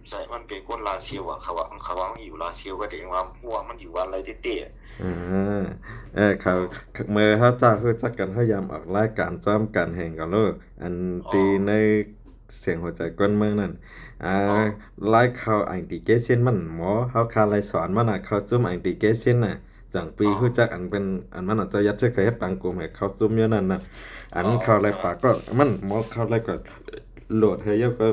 ໃຊ່ ມັນເປັນຄົນລາຊຽວອະ ເຂົາວ່າ ເຂົາວ່າມັນຢູ່ລາຊຽວ ກໍແຕ່ວ່າຮູ້ວ່າມັນຢູ່ອັນໃດແທ້ໆ. ອາ ເອີ ເຂົາ ເມື່ອເຮົາຈະຮູ້ຈັກກັນ ເຮົາຍາມອອກລາຍການພ້ອມກັນແຮ່ງກໍໂລດ ອັນ ອໍ ທີ່ໃນສຽງຫົວໃຈຄົນເມືອງນັ້ນ ອາ ອໍ ລາຍເຂົ້າແອັບພລິເຄຊັນມັນໝໍ ເຮົາຄາໄລສອນມັນນະ ເຂົ້າຈຸ້ມແອັບພລິເຄຊັນນະ ຈັ່ງປີ ອໍ ຮູ້ຈັກອັນເປັນ ອັນມັນນະ ເຈົ້າຢັດເຊີກເຮັດບາງກຸ່ມໃຫ້ເຂົ້າຈຸ້ມຢູ່ນັ້ນນະ ອັນ ອໍ ເຂົ້າໄລປາກກໍມັນໝໍ ເຂົ້າໄລກໍໂຫຼດໃຫ້ເຈົ້າກໍ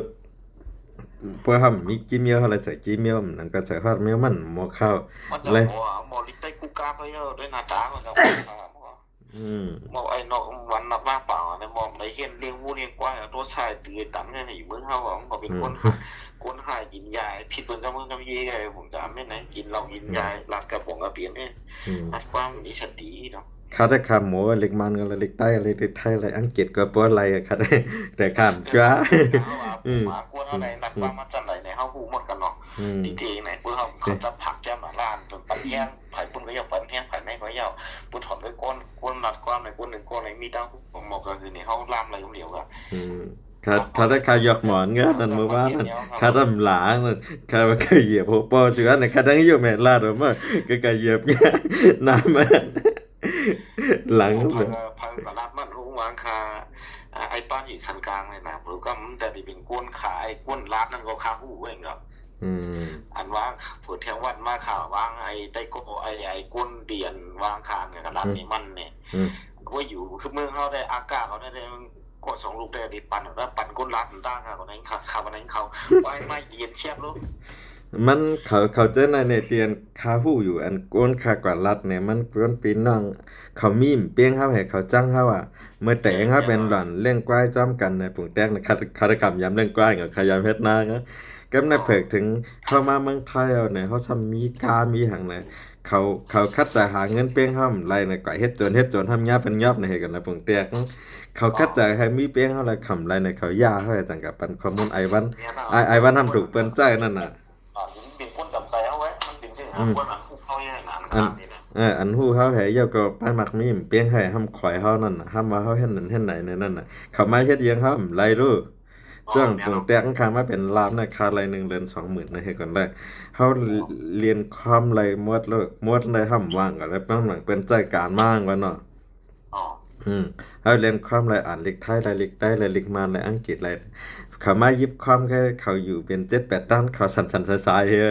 ເພາະເຮົາມີຈີເມວ ເຮົາລະໃຊ້ຈີເມວ ມັນກໍໃຊ້ຮອດເມວມັນໝໍເຂົ້າ ມັນຈະ ແລະ ໝໍ ໝໍລິກໄຕກູກາກເຂົາເຈົ້າດ້ວຍໜ້າຕາມັນກໍ ອືມ ໝໍໄອ້ນອກວັນນອກມາປາວ ໝໍໄດ້ຮຽນລ້ຽງຫວູລ້ຽງຄວາຍ ໂຕຊາຍຕື້ຕັນ ໃນເມືອງເຮົາ ມັນກໍເປັນ ອືມ ຄົນ ຄົນຮ້າຍກິນຢາ ຜິດເພິ່ນກັບເມືອງກັບເຢ ຜົມຈະແມ່ນໃດ ກິນເຫຼົ້າກິນຢາ ອືມ ລັດກະປອງກະເປັນເດ້ ອືມ ລັດຄວາມມີສະຕິເນາະ. ຂ້າໄດ້ຂ້າມໝໍ ເລັກມານກໍໄດ້ ເລັກໃຕ້ ເລັກໄທ ເລັກອັງກິດກໍບໍ່ໄດ້ ຂ້າໄດ້ແຕ່ຂ້າມກວ່າ ເອີ ອືມ ກວນເຮົາໄດ້ ອືມ ລັດຄວາມມາຈັ່ງໃດນີ້ ເຮົາຮູ້ໝົດກັນເນາະ ອືມ ທີ່ເອງໃນ ພວກເຮົາ ເອີ ເຂົາຈະຜັກຈຳຫຼານ ຈົນປັນແຮງ ໃຜປຸ້ນກໍເຈົ້າ ປັນແຮງ ໃຜໃນກໍເຈົ້າ ຜູ້ຖອນໄດ້ກ່ອນ ຄົນລັດຄວາມໃນ ຄົນໜຶ່ງກ່ອນໃນ ມີຕັ້ງ ໝໍກໍຄືນີ້ ເຮົາລາມໄດ້ຄົນດຽວກໍ ອືມ ຂ້າ ຂ້າໄດ້ຂ້າຢອກໝອນເງິນນັ້ນມື້ວານນັ້ນ ຂ້າທຳຫຼາງນັ້ນ ຂ້າວ່າຂ້າຢຽບຫົວປໍເສືອນັ້ນ ຂ້າທັງຢູ່ແມ່ນລາດມາ ກໍ ກໍຢຽບນ້ຳມັນ ຫຼັງ ເອີ ເພິ່ນກໍລາດມັນຮູ້ວ່າຂ້າ ອາ ໄອ້ປ້ານຢູ່ຊັ້ນກາງນີ້ນະ ເພິ່ນກໍມັນຈະໄດ້ເປັນຄົນຂາຍ ຄົນລາດນັ້ນກໍຂ້າຮູ້ເອງດອກ ອືມ ອັນວ່າເພິ່ນແທງວັນມາຂ້າວາງໄອ້ໄຕໂກ ໄອ້ ໄອ້ຄົນດຽນວາງຄານກັບລາດນີ້ມັນນີ້ ອືມ ວ່າຢູ່ຄືເມືອງເຮົາໄດ້ອາກາດເຮົາໄດ້ ກໍສອງລູກໄດ້ ໄດ້ປັນ ແລ້ວປັນຄົນລາດຕ່າງຫາກວ່ານັ້ນ ຂ້າ ຂ້າວ່ານັ້ນເຂົາ ໄວ້ມາເຢັນແຊບໂລດ ມັນ ເຂົາ ເຂົາເຈົ້ານັ້ນແນ່ ທີ່ອັນຂ້າຮູ້ຢູ່ ອັນໂກນຂ້າກວາດລັດນີ້ ມັນເປັນພີ່ນ້ອງ ເຂົາມີມເປງເຮົາ ໃຫ້ເຂົາຈ້າງເຮົາອະ ເມື່ອແຕ່ງເຮົາເປັນຫຼອນລ້ຽງຄວາຍພ້ອມກັນໃນປຸງແຕກນະ ຄະ ຄະຕະກຳຍາມລ້ຽງຄວາຍ ເຂົາຂະຍາມເຮັດນາ ກັບໃນເພິກເຖິງເຮົາມາເມືອງໄທເຮົານີ້ ເຮົາຊ່ຳມີກ້າມີຫຍັງນະ ເຂົາ ເຂົາຂັດໃຈຫາເງິນເປງເຮົາໄດ້ນະ ກວ່າເຮັດໂຈນ ເຮັດໂຈນທຳຍາເປັນຍອບນະ ເຮັດກັນນະປົງແຕກ ເຂົາຂັດໃຈໃຫ້ມີເປງເຮົາແລ້ວຄຳໄດ້ນະ ເຂົາຢ່າເຮົາຈັ່ງກະປັນຂໍ້ມູນອ້າຍວັນ ອ້າຍ ອ້າຍວັນທຳຖືກເພິ່ນໃຈນັ້ນນະ ເປັນຄົນຈຳໃຈເຮົາເວີຍ ມັນເປັນຈັ່ງ ອືມ ຄົນອັນຮູ້ເຮົາແຮງນະ ເອີ ອັນຮູ້ເຮົາແຮງ ເຈົ້າກໍໄປມັກມີເປງໃຫ້ຫ້ຳຄອຍເຮົານັ້ນນະ ຫ້ຳວ່າເຮົາເຮັດນັ້ນເຮັດນີ້ນັ້ນນະ ເຂົາມາເຮັດຫຍັງເຮົາໄດ້ໂລດ ຈັ່ງປົງແຕກຂ້າງມາເປັນລາບນະ ຄ່າໄລ່ໜຶ່ງເດືອນສອງໝື່ນນະ ເຮັດກັນໄດ້ ເຮົາລຽນຄວາມໄລ່ໝົດເລີຍ ໝົດເລີຍ ຫ້າມວ່າງກັນແລ້ວ ເປັນຫຍັງເປັນໃຈການມາຫຍັງວະເນາະ ອືມ ເຮົາລຽນຄວາມໄລ່ອ່ານລິກໄທ ໄລ່ລິກໃຕ້ ໄລ່ລິກມານ ໄລ່ອັງກິດ ໄລ່ ເຂົາມາຢິບຄວາມ ເຂົາຢູ່ເປັນເຈັດແປດດ້ານ ເຂົາສັ່ນໆສາຍໆເຮີ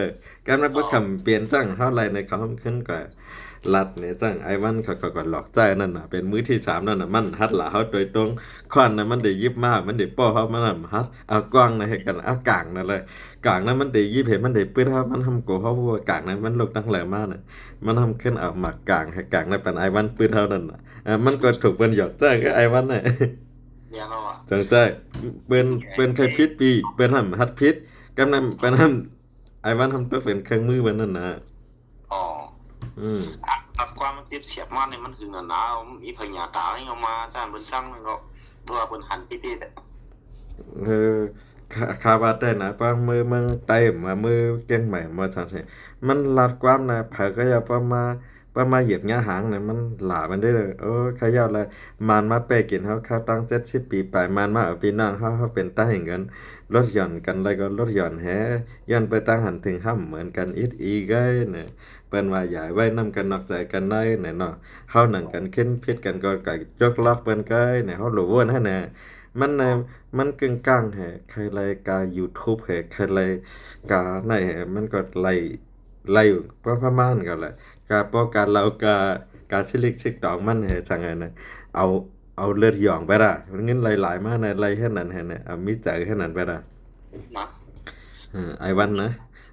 ກັນມາເບິ່ງຄຳປ່ຽນຈັ່ງເຮົາໄລ່ໃນເຂົາເຮົາຂຶ້ນກວ່າ ລັດນີ້ຈັ່ງ ໄອ້ວັນເຂົາກໍຫຼອກໃຈນັ້ນນະ ເປັນມືທີສາມນັ້ນນະ ມັນຫັດລາເຮົາໂດຍຕົງ ຄ້ອນນະມັນໄດ້ຢິບມາ ມັນໄດ້ປ້ອເຮົາ ມັນຫັດ ເອົາກອງນະ ເຮັດກັນ ເອົາກາງນະເລີຍ ກາງນະມັນໄດ້ຢິບ ເຫັນມັນໄດ້ປຶດເຮົາ ມັນຫ້ຳໂກເຮົາ ເພາະວ່າກາງນະມັນລຸກຕັ້ງແລວມານະ ມັນຫ້ຳຂຶ້ນເອົາໝາກກາງ ໃຫ້ກາງນະປັນໄອ້ວັນປຶດເຮົານັ້ນນະ ເອີ ມັນກໍຖືກເພິ່ນຫຼອກໃຈ ຄືໄອ້ວັນນະ ຈັ່ງໃຈ ເພິ່ນ ເພິ່ນເຄີຍຜິດປີ ເພິ່ນຫ້ຳຫັດຜິດ ກັບນັ້ນ ເພິ່ນຫ້ຳ ໄອ້ວັນຫ້ຳຕົກເປັນເຄື່ອງມືເພິ່ນນັ້ນນະ ອໍ ອືມ ອັດ ອັດຄວາມມັນເຈັບສຽບມານີ້ມັນຫຶງຫັ້ນນາ ມີພະຍາຕາເອົາມາຈ້າງເພິ່ນຈັ່ງນັ້ນກໍ ເພາະວ່າເພິ່ນຫັນຕິດໆ ເອີ ຂ້າ ຂ້າວ່າແຕ່ນະ ຟັງເມືອງ ເມືອງໃຕ້ມາ ເມືອງກຽງໃໝ່ມາ ຈັ່ງຊີ້ ມັນລັດຄວາມນະ ໃຜກໍຢ່າປະມາ ປະມາຢຽບຫຍ້າຫາງນະ ມັນຫຼາຍມັນເດ້ ໂອ້ ຂ້າຢາກລະ ມານມາແປະກິນເຮົາ ຂ້າຕັ້ງເຈັດສິບປີປາຍ ມານມາເອົາພີ່ນ້ອງເຮົາ ເຮົາເປັນຕາໃຫ້ເງິນ ລົດຢ່ອນກັນໄດ້ກໍລົດຢ່ອນແຮ ຍ້ອນໄປຕັ້ງຫັນເຖິງຫ້ຳເໝືອນກັນອີກອີກເອີຍນະ ເພິ່ນວ່າຢ່າໄວ້ນຳກັນນອກໃຈກັນໄດ້ນະເນາະ ເຮົາໜັງກັນຂຶ້ນຜິດກັນກໍກະຍົກລອກເພິ່ນເກີຍນະ ເຮົາຫຼູວນຫັ້ນນະ ມັນນະ ມັນກຶ່ງກ້າງແຮ ໃຄໄລ່ກາຢູທູບແຮ ໃຄໄລ່ກາໄນແຮ ມັນກໍໄລ່ ໄລ່ປະ ປະມານກໍໄດ້ ກາເປົາກາເຫຼົ້າ ກາ ກາຊິລິກຊິກຕອງມັນແຮ ຈັ່ງຫັ້ນນະ ເອົາ ເອົາເລືອດຢອງໄປລະ ເງິນຫຼາຍໆມານະ ໄລ່ເຮັດນັ້ນເຮັດນີ້ ເອົາມີໃຈເຮັດນັ້ນໄປລະ ເອີ ໄອ້ວັນນະ